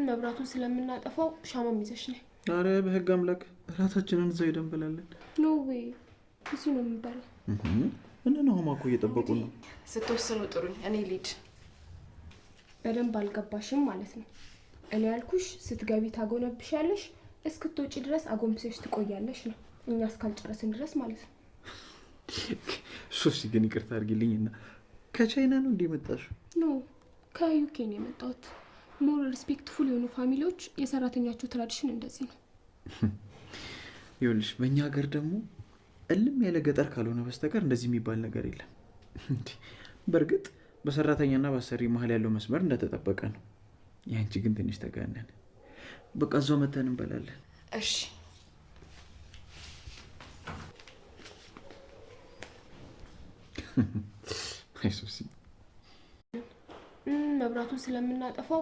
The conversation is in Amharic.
መብራቱን ስለምናጠፋው ሻማም ይዘሽ ነይ። አረ በህግ አምላክ እራታችንን እዛው ሄደን እንበላለን። No way፣ እዚሁ ነው የምንበላው። እነ ናሆማ እኮ እየጠበቁ ነው። ስትወስኑ ጥሩኝ፣ እኔ ልሂድ። በደንብ አልገባሽም ማለት ነው። እኔ ያልኩሽ ስትገቢ ታጎነብሻለሽ፣ እስክትወጪ ድረስ አጎንብሰሽ ትቆያለሽ ነው። እኛ እስካልጨረስን ድረስ ማለት ነው። ሶሲ ግን ይቅርታ አድርጊልኝና ከቻይና ነው እንዲህ የመጣሽው? No፣ ከ UK ነው የመጣሁት። More respectful የሆኑ family ዎች የሰራተኛቸው tradition እንደዚህ ነው። ይኸውልሽ በእኛ ሀገር ደግሞ እልም ያለ ገጠር ካልሆነ በስተቀር እንደዚህ የሚባል ነገር የለም። እንዴ፣ በእርግጥ በሰራተኛና በአሰሪ መሀል ያለው መስመር እንደተጠበቀ ነው። ያንቺ ግን ትንሽ ተጋነን። በቃ እዛው መተን እንበላለን። እሺ። አይ ሶሲ፣ መብራቱን ስለምናጠፋው